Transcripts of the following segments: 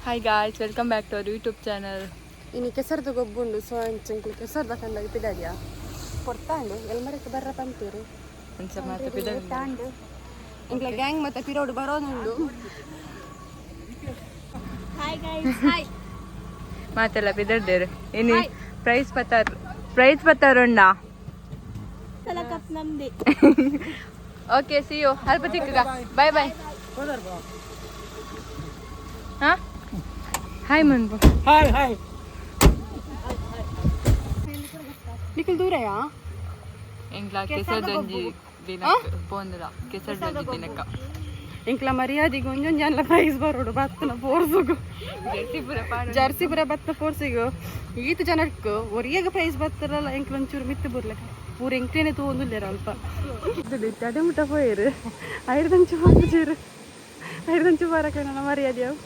Hi guys, welcome back to our YouTube channel. ಇನಿ ಕೆಸರ್ದ ಗೊಬ್ಬುಂಡು, ಸೊ ಅಂಚಂಕ್ಲು ಕೆಸರ್ದ ಕಂಡಾಗ ಪಿದಾಡಿಯ ಪೊರ್ತಾಂಡು ಎಲ್ಮರಕ್ಕೆ ಬರ್ರ ಪಂತೂರು. ಒಂಚ ಮಾತ ಪಿದಾಡಿ. ಎಂಕ್ಲ ಗ್ಯಾಂಗ್ ಮತ್ತೆ ಪಿರೋಡು ಬರೋದುಂಡು. ಮಾತೆಲ್ಲ ಪಿದಾಡ್ದೇರು. ಇನಿ ಪ್ರೈಸ್ ಪತ್ತಾರು, ಪ್ರೈಸ್ ಪತ್ತಾರುಂಡ. Okay, see you. ಅಲ್ಪ ತಿಕ್ಕಗ. Bye bye. ಹಾ, ಹಾಯ್ ಮನ್ಬು. Hi hi. ನಿಖಿಲ್ ದೂರಯಾ? ಎಂಕ್ಲ ಕೆಸರ್ದೊಂಜಿ ದಿನಕ್ಕೆ ಪೋಂದುಲ, ಕೆಸರ್ದೊಂಜಿ ದಿನಕ್ಕ. ಎಂಕ್ಲ ಮರ್ಯಾದೆಗೆ ಒಂಜೊಂಜಿ ಅನ್ಲ ಪ್ರೈಸ್ ಬರೋಡು ಬತ್ತನ ಫೋರ್ಸುಗು. ಜೆರ್ಸಿ ಪೂರ ಪಾಡ. ಜರ್ಸಿ ಪುರ ಬತ್ತ ಫೋರ್ಸಿಗು. ಈತ ಜನಕ್ಕೆ ಒರಿಯಾಗ ಪ್ರೈಸ್ ಬತ್ತರಲ್ಲ, ಎಂಕ್ಲ ಒಂಚೂರು ಮಿತ್ತು ಬರ್ಲಕ್ಕ ಪೂರ ಎಂಕ್ಲೇನೆ ತೂವೊಂದುಲ್ಲೇರ. ಅಲ್ಪ ತಡೆ ಮುಟ್ಟ ಪೋಯರು, ಐರ್ದಂಚು ಪೋಪುಜೇರು, ಐರ್ದಂಚು ಬರಕ ನನ್ನ ಮರ್ಯಾದೆ ಅವು.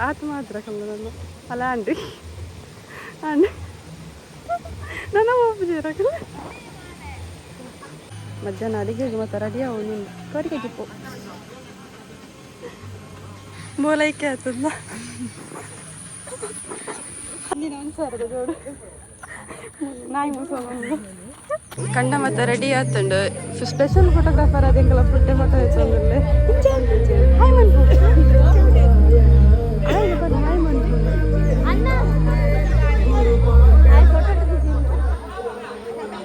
ಆತ ಮಾತ್ರ ಕಲ್ಲ ನನ್ನ ಅಲ್ಲ ಅಂಡಿ ಅಂಡಿ ನನ್ನ ಪೋಪುಜೇರು. ಮಧ್ಯಾಹ್ನ ಅಡಿಗೆಗೆ ಮತ್ತೆ ರೆಡಿ ಅವನು ಕೋರಿಕೆ ಜಿಪ್ಪು ಬೋಲೈಕೆ ಆತದ. ನೀನು ಜೋಡು ನಾಯಿ ಮುಸೋನು ಕಂಡ ಮತ್ತೆ ರೆಡಿ ಆತಂಡು. ಸ್ಪೆಷಲ್ ಫೋಟೋಗ್ರಾಫರ್ ಅದಿಂಗಲ ಫುಟ್ಟೆ ಫೋಟೋ ಹೆಚ್ಚೊಂದಿಲ್ಲ. ಹಾಯ್ ಮನ್ಪು, ಹಾಯ್ ಹಾಯ್ ಮನ್ಪು.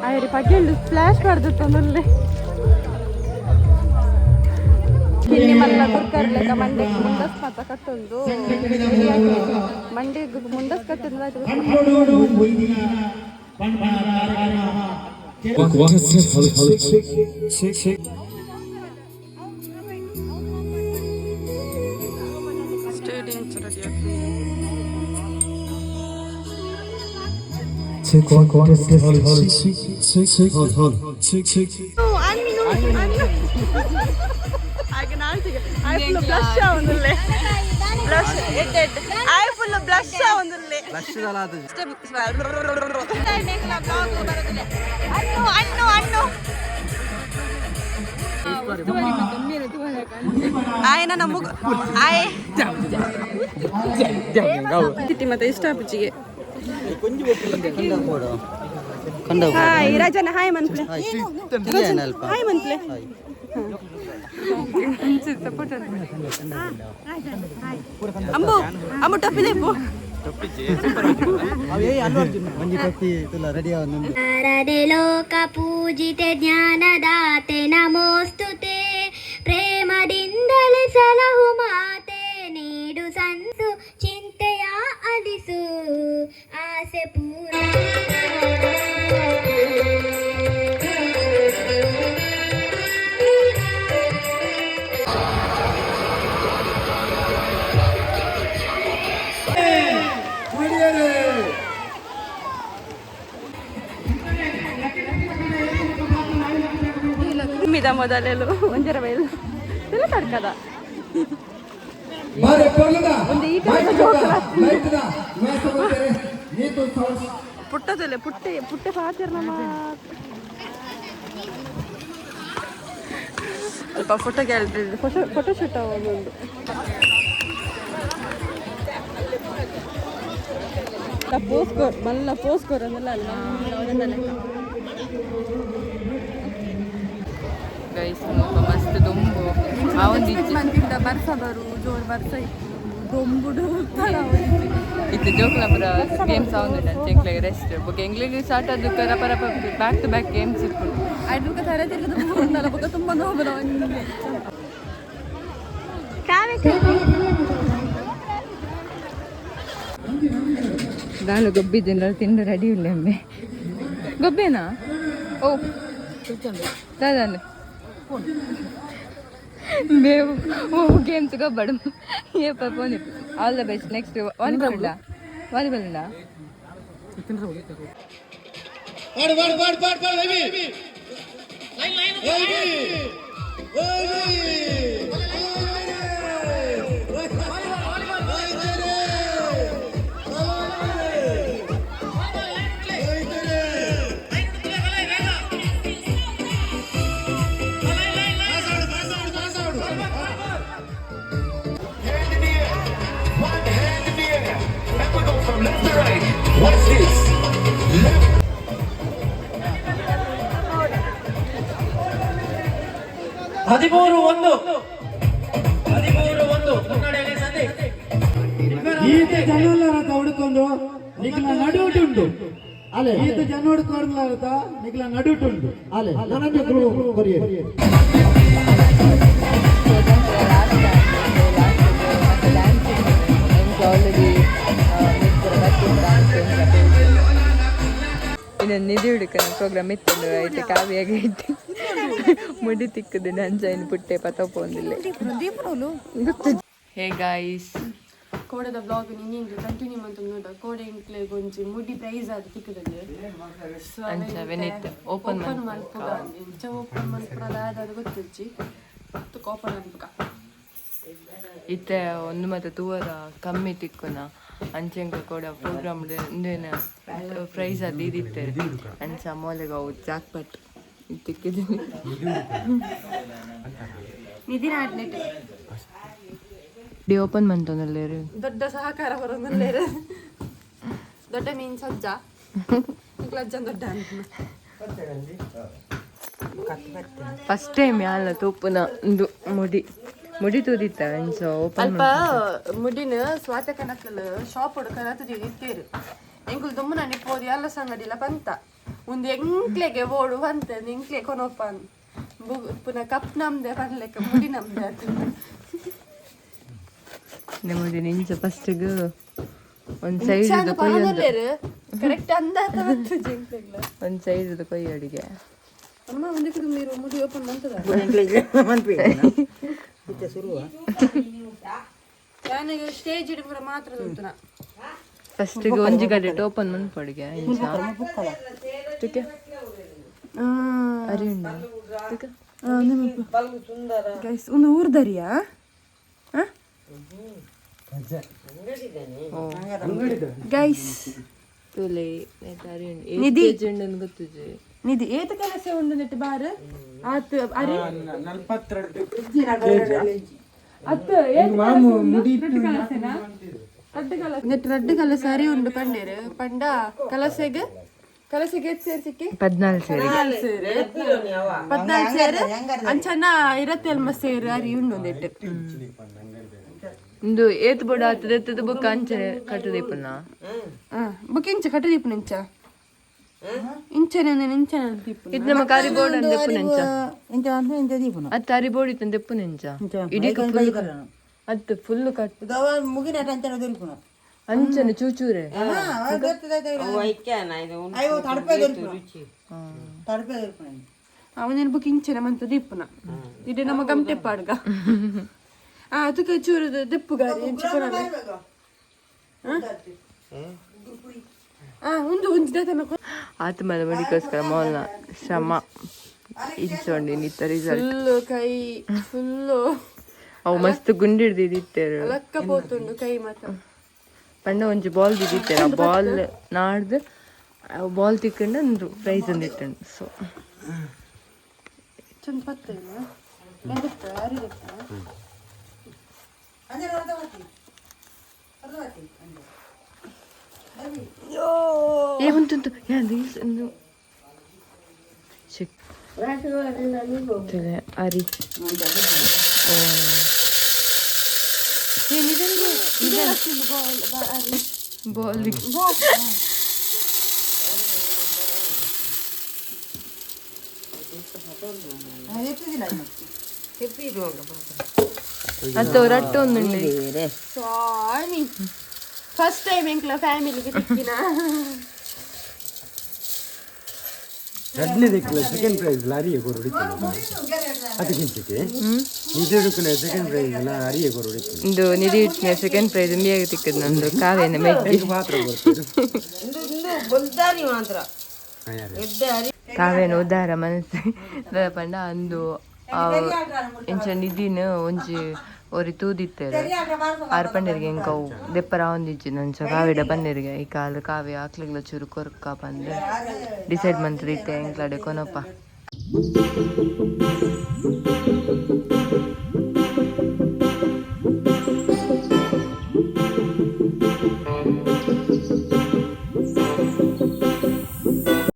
ಆಯ್ರಿ ಪಗ್ಗೆಂಡು ಫ್ಲಾಶ್ ಮಾಡ್ದಿತ್ತೊಂದುಲ್ಲೆ. ಕಿನ್ನಿ ಮಲ್ಲ ಕುರ್ಕರ್ಲೆಕ ಮಂಡೆಗ್ ಮುಂಡಸ್ ಮಾತ ಕಟ್ಟೊಂದು, ಮಂಡೆಗ್ ಮುಂಡಸ್ ಕಟ್ಟೊಂದು. Stadium ready. ಅನ್ನು ಅನ್ನು ಹಾಗೆ ನಾಲ್ಟಿಗೆ I full blush ಆವೊಂದುಲ್ಲೆ. Blush Ed Ed I full blush ಆವೊಂದುಲ್ಲೆ. ಅನ್ನು ಅನ್ನು ಅನ್ನು ಆಯನ ನಮಗ ಆಯ್ ತಿಟ್ಟಿ ಮತ್ತೆ ಇಷ್ಟ ಆಪುಚಿಗೆ. ಹಾಯ್ ರಾಜನ, ಹಾಯ್ ಮನ್ಪ್ಲೆ, ಹಾಯ್ ಮನ್ಪ್ಲೆ. ಅಂಬು ಅಂಬು ಟೊಪ್ಪಿ ಪೋ. ಶಾರದೆ ಲೋಕ ಪೂಜಿತೆ ಜ್ಞಾನದಾತೆ ನಮೋಸ್ತುತೆ. ಪ್ರೇಮದಿಂದಲೇ ಸಲಹು ಮಾತೆ ನೀಡು ಸಂಸು, ಚಿಂತೆಯ ಅಲಿಸು, ಆಸೆ ಪೂರ. ಮಿದ ಮೊದಲೆಲ್ಲ ಒಂಜರ ಬೈಲ್ ಎಲ್ಲ ತಡ್ಕದ. ಒಂದು ಈ ಕಡೆ ಪುಟ್ಟದಲ್ಲೇ ಪುಟ್ಟೆ ಪುಟ್ಟೆ ಪಾತಿರ್ ನಮ್ಮ ಸ್ವಲ್ಪ photo gallery, photo photo shoot ಒಂದೊಂದು ಪೋಸ್ ಕೊರ್ ಮಲ್ಲ ಪೋಸ್ ಕೊರ್ ಅಂದಲ್ಲ ಅಲ್ಲ. ಗೈಸ್, ಮಸ್ತ್ ದೊಂಬು ಆ ಒಂದು ಇಜ್ಜಿ. ಮಂತಿಂದ ಬರ್ಸ ಬರು, ಜೋರು ಬರ್ಸ ಇತ್ತು, ದೊಂಬುಡು. ಇತ್ತು ಜೋಕುಲ ಪುರ ಗೇಮ್ಸ್ ಆವೊಂದುಂಡು, ಅಂಚ ಎಂಕ್ಲೆಗ್ ರೆಸ್ಟ್. ಬೊಕ ಎಂಕ್ಲೆಗ್ ಸ್ಟಾರ್ಟ್ ಆದ್ ರಪ ರಪ ಬ್ಯಾಕ್ ಟು ಬ್ಯಾಕ್ ಗೇಮ್ಸ್ ಇಪ್ಪುಂಡು. ಐಡುಕ ತರ ತಿರ್ಗದ ಉಂಡಲ್ಲ, ಬೊಕ ತುಂಬ ನೋಬಲ. ನಾನು ಗೊಬ್ಬಿದ್ದೇನೆ, ತಿಂದು ರೆಡಿ ಇಲ್ಲ ಅಮ್ಮೆ. ಗೊಬ್ಬೇನಾ? ಓ ದಾದಾನು ಬೇವು ಓ ಗೇಮ್ಸ್ ಗೊಬ್ಬಡು ಏಪ phone. All the best. Next volleyball ಉಂಡಾ? ವಾಲಿಬಾಲ್ ಉಂಡಾ? ಪಾಡು ಪಾಡು ಪಾಡು ಪಾಡು ಪಾಡು ರವಿ ರವಿ ರವಿ. What's this? 13-1, 13-1 ಮುನ್ನಡೆಯಲ್ಲಿ ಸಂದೀಪ್. ಈತ ಜನೋಲ್ಲರತ ಹುಡುಕೊಂಡು ನಿಖಲ ನಡುಟುಂಡು. ಅಲೆ. ಈತ ಜನ ಹುಡುಕೊಂಡ್ಲರತ ನಿಖಲ ನಡುಟುಂಡು. ಅಲೆ, ನನಗೆ group courier. Dance already dance. ಇನ್ನೊಂದು ನಿಧಿ ಹುಡುಕನ ಪ್ರೋಗ್ರಾಮ್ ಇತ್ತು. ಐತೆ ಕಾವ್ಯಾಗ ಇಟ್ಟು ಮುಡಿ ತಿಕ್ಕದು ನಂಜೈನ್ ಪುಟ್ಟೆ ಪತಪೋಂದಿಲ್ಲ. ಹೇ ಗಾಯ್ಸ್, ಕೋಡೆದ ಬ್ಲಾಗ್ ನಿನ್ನೆ ಕಂಟಿನ್ಯೂ ಮಂತ ನೋಡ. ಕೋಡೆ ಇಂಕ್ಲೆ ಒಂಜಿ ಮುಡಿ ಪ್ರೈಸ್ ಅದು ತಿಕ್ಕದಂಗೆ. ಅಂಚ ವೆನಿತ್ ಓಪನ್. ಓಪನ್ ಮಲ್ಪುಗ. ಇಂಚ ಓಪನ್ ಮಲ್ಪುನ ದಾದ ಗೊತ್ತಿಜ್ಜಿ. ಓಪನ್ ಮಲ್ಪುಗ. ಇತ್ತೆ ಒಂದು ಮತ್ತೆ ತೂವರ ಕಮ್ಮಿ ತಿಕ್ಕುನ. ಅಂಚೆಂಕ ಕೂಡ ಪ್ರೋಗ್ರಾಮ್ ಇಂದೇನ ಪ್ರೈಸ್ ಅದು ಇದಿತ್ತೇವೆ. ಅಂಚ ಮೋಲೆಗ ಅವು ಜಾಕ್ಪಟ್ ತಿಕ್ಕಿದ್ದೀನಿ. ನಿಧಿನ ಆಡ್ನೆಟ್. D open ಮಂತೊಂದುಲ್ಲೇರು. ದೊಡ್ಡ ಸಹಕಾರ ಬರೋದಲ್ಲೇರು. ದೊಡ್ಡ ಮೀನ್ಸ್ ಅಜ್ಜ. ಅಜ್ಜ ದೊಡ್ಡ ಅಂತ. ಫಸ್ಟ್ ಟೈಮ್ ಯಾಲ ತೂಪುನ. ಇಂದು ಮುಡಿ ಮುಡಿ ತೂದಿತ್ತ ಅಂಚ ಓಪನ್. ಅಲ್ಪ ಮುಡಿನ ಸ್ವಾತ ಕನಕಲ್ ಶಾಪ್ ಕನತು ಇತ್ತೇರು. ಎಂಕುಲು ದುಮ್ಮು ಪೋದು ಎಲ್ಲ ಸಂಗಡಿಲ ಪಂತ ಒಂದು ಎಂಕ್ಲೆಗೆ ಓಡು ಪಂತ ಎಂಕ್ಲೆ ಕೊನೊಪ್ಪ. ಪುನಃ ಕಪ್ ನಮ್ದೆ ಪನ್ಲೆಕ್ಕ ಮುಡಿ ನಮ್ದೆ ಅದು. ಮುಡಿ ನಿಂಚ ಫಸ್ಟಿಗೆ ಒಂದು ಸೈಡ್ ಕೊಯ್ಯೊಂದು. ಕರೆಕ್ಟ್ ಅಂದಾತ ಬತ್ತು ಎಂಕ್ಲೆಗ್ಲ. ಒಂದು ಸೈಡ್ ಕೊಯ್ಯ ಅಡಿಗೆ. ಅಮ್ಮ, ಒಂದಕ್ಕೆ ನೀರು ಮುಡಿ ಓಪನ್ ಮಂತದ. ನಾನು ಸ್ಟೇಜ್ ಹಿಡಿಪುರ ಮಾತ್ರ ತೂತುನ. ಫಸ್ಟಿಗೆ ಒಂಜಿ ಗಡೆ ಓಪನ್ ಮನ್ಪೊಡಿಗೆ ಇಂಚ ತುಕೆ ಅರಿ ಉಂಡ ತುಕೆ. ಗೈಸ್, ಒಂದು ಊರ್ದರಿಯಾ? ಓ. ಗೈಸ್. ತುಲೆ ಅರಿ ಉಂಡು. ನಿಧಿ. ಏತ್ ಕೆಜಿ ಉಂಡು ಗೊತ್ತುಜಿ. ನಿಧಿ ಏತ ಕೆಲಸ ಉಂಡು ನೆಟ್ ಬಾರ್ ಆತ್ ಅರಿ ಅತ್ ಏತ್ ಕಲಸೆ ಉಂಡು? ರಡ್ಡ್ ಕಲಸೆನಾ? ರಡ್ಡ್ ಕಲಸೆ ನೆಟ್ ರಡ್ಡ್ ಕಲಸೆ ಅರಿ ಉಂಡು ಪಂಡೇರು. ಪಂಡ ಕಲಸೆಗ್ ಕಲಸೆಗೆ ಏತ್ ಸೇರ್ ಸಿಕ್ಕಿ? 14 ಸೇರಿ. 14 ಸೇರು, 14 ಸೇರು. ಅಂಚನ ಇರತ್ತೆಲ್ಮ ಸೇರು ಅರಿ ಉಂಡು ಒಂದೆಟ್ಟು. ಇಂದು ಏತ್ ಬೋಡ ಆತದ ಎತ್ತದ ಬೊಕ್ಕ ಅಂಚನೆ ಕಟ್ಟುದಿಪ್ಪುನ. ಬೊಕ್ಕ ಇಂಚ ಕಟ್ಟದೀಪುನ. ಇಂಚ ಇಂಚನೆ ಇಂಚನೆ ದೀಪುನ. ಇದು ನಮ್ಮ ಕಾರಿ ಬೋರ್ಡ್ ಅಂತ ದೆಪ್ಪುನ ಇಂಚ. ಅತ್ತ ಅರಿ ಬೋರ್ಡ್ ಇತ್ತು ದೆಪ್ಪುನ ಇಂಚ. ಇಡೀ ಫುಲ್ ಅತ್ತು ಫುಲ್ ಕಟ್ ಅಂಚನೆ ಚೂಚೂರೆ. ಅವನೇನು ಬುಕ್ ಇಂಚನೆ ಮಂತ ದೀಪುನ. ಇದು ನಮ್ಮ ಗಮಟೆ ಪಾಡ್ಗ. ಆ ತುಕ ಚೂರು ದೆಪ್ಪುಗಾರಿ ಇಂಚ ಕೊರಲ. ಆ ಒಂದು ಒಂಜಿ ದೇತನ. ಆತ ಮಲ ಮುಡಿಗೋಸ್ಕರ ಮೋಲ್ನ ಶ್ರಮ ಇಂಚೊಂಡಿ ನಿತ್ತ ರಿಸಲ್ಟ್. ಫುಲ್ಲು ಕೈ ಫುಲ್ಲು. ಅವು ಮಸ್ತ್ ಗುಂಡಿ ಹಿಡ್ದಿತ್ತೇರು. ಲಕ್ಕ ಪೋತುಂಡು ಕೈ ಮಾತ. ಪಂಡ ಒಂಜಿ ಬಾಲ್ ದಿದ್ದಿತ್ತೇರು. ಆ ಬಾಲ್ ನಾಡ್ದು ಬಾಲ್ ತಿಕ್ಕಂಡು ಒಂದು ಪ್ರೈಸ್ ಒಂದಿಟ್ಟುಂಡು ಸೊ. ಚಂದ ಪತ್ತೇನ ಎಂತ ಅರಿ ದೆಪ್ಪ. ಏ ಉಂಟುಂಟು ಯಾ ರೀಲ್ಸ್ ಒಂದು ಚಿಕ್ ತುಲೆ ಅರಿ. ಓ ಏನಿದೆ ಬಾಲ್? ಅತ್ತ ರಟ್ಟು ಒಂದುಂಡು. ಸ್ವಾಮಿ, ಫಸ್ಟ್ ಟೈಮ್ ಎಂಕ್ಲ ಫ್ಯಾಮಿಲಿಗೆ ತಿಕ್ಕಿನ. ರಡ್ನೇ ದಿಕ್ಕಲ ಸೆಕೆಂಡ್ ಪ್ರೈಸ್ ಲಾರಿಯೇ ಕೊರೊಡಿತ್ತು. ಅದಕ್ಕಿಂಚಿಗೆ ನಿಜ ಸೆಕೆಂಡ್ ಪ್ರೈಸ್ ಲಾರಿಯೇ ಕೊರೊಡಿತ್ತು. ಇಂದು ನಿಧಿ ಇಟ್ಟಿನ ಸೆಕೆಂಡ್ ಪ್ರೈಸ್ ಇಂಬಿಯಾಗ ತಿಕ್ಕದು ನಂದು ಕಾವೇನ ಮೆಗ್ಗಿ. ಮಾತ್ರ ಬರ್ತದೆ. ಕಾವೇನ ಉದಾರ ಮನಸ್ಸು ದಾದ ಪಂಡ ಅಂದು ಆ ಇಂಚ ನಿಧಿನ ಒಂಜಿ ಒರಿ ತೂದಿತ್ತೇರು. ಆರ್ ಪಂಡರಿಗೆ ಎಂಕವು ದೆಪ್ಪರ ಒಂದಿಜ್ಜಿ ನಂಚ ಕಾವಿಡ ಬಂದಿರಿಗೆ ಈ ಕಾಲು ಕಾವಿ ಆಕ್ಲಿಗ್ಲ ಚೂರು ಕೊರ್ಕ ಪಂದ್ ಡಿಸೈಡ್ ಮಂತ್ರಿ ಇತ್ತೆ ಎಂಕ್ಲಾಡೆ ಕೊನೊಪ್ಪ.